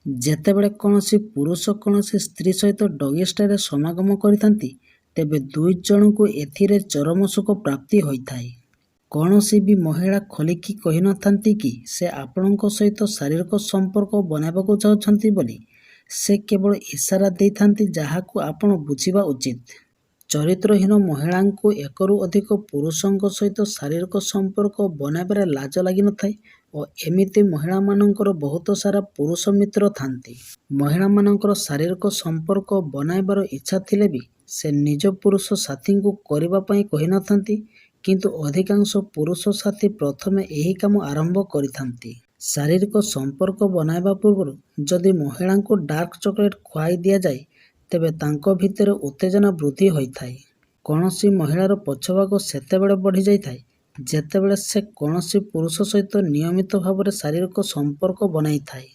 ଯେତେବେଳେ କୌଣସି ପୁରୁଷ କୌଣସି ସ୍ତ୍ରୀ ସହିତ ଡଗି ଷ୍ଟାଇଲରେ ସମାଗମ କରିଥାନ୍ତି, ତେବେ ଦୁଇ ଜଣଙ୍କୁ ଏଥିରେ ଚରମ ସୁଖ ପ୍ରାପ୍ତି ହୋଇଥାଏ। କୌଣସି ବି ମହିଳା ଖୋଲିକି କହିନଥାନ୍ତି କି ସେ ଆପଣଙ୍କ ସହିତ ଶାରୀରିକ ସମ୍ପର୍କ ବନାଇବାକୁ ଚାହୁଁଛନ୍ତି ବୋଲି। ସେ କେବଳ ଇସାରା ଦେଇଥାନ୍ତି, ଯାହାକୁ ଆପଣ ବୁଝିବା ଉଚିତ। ଚରିତ୍ରହୀନ ମହିଳାଙ୍କୁ ଏକରୁ ଅଧିକ ପୁରୁଷଙ୍କ ସହିତ ଶାରୀରିକ ସମ୍ପର୍କ ବନାଇବାରେ ଲାଜ ଲାଗିନଥାଏ ଓ ଏମିତି ମହିଳାମାନଙ୍କର ବହୁତ ସାରା ପୁରୁଷ ମିତ୍ର ଥାନ୍ତି। ମହିଳାମାନଙ୍କର ଶାରୀରିକ ସମ୍ପର୍କ ବନାଇବାର ଇଚ୍ଛା ଥିଲେ ବି ସେ ନିଜ ପୁରୁଷ ସାଥୀଙ୍କୁ କରିବା ପାଇଁ କହିନଥାନ୍ତି, କିନ୍ତୁ ଅଧିକାଂଶ ପୁରୁଷ ସାଥୀ ପ୍ରଥମେ ଏହି କାମ ଆରମ୍ଭ କରିଥାନ୍ତି। ଶାରୀରିକ ସମ୍ପର୍କ ବନାଇବା ପୂର୍ବରୁ ଯଦି ମହିଳାଙ୍କୁ ଡାର୍କ ଚକୋଲେଟ୍ ଖୁଆଇ ଦିଆଯାଏ, ତେବେ ତାଙ୍କ ଭିତରେ ଉତ୍ତେଜନା ବୃଦ୍ଧି ହୋଇଥାଏ। କୌଣସି ମହିଳାର ପଛଭାଗ ସେତେବେଳେ ବଢ଼ିଯାଇଥାଏ, ଯେତେବେଳେ ସେ କୌଣସି ପୁରୁଷ ସହିତ ନିୟମିତ ଭାବରେ ଶାରୀରିକ ସମ୍ପର୍କ ବନାଇଥାଏ।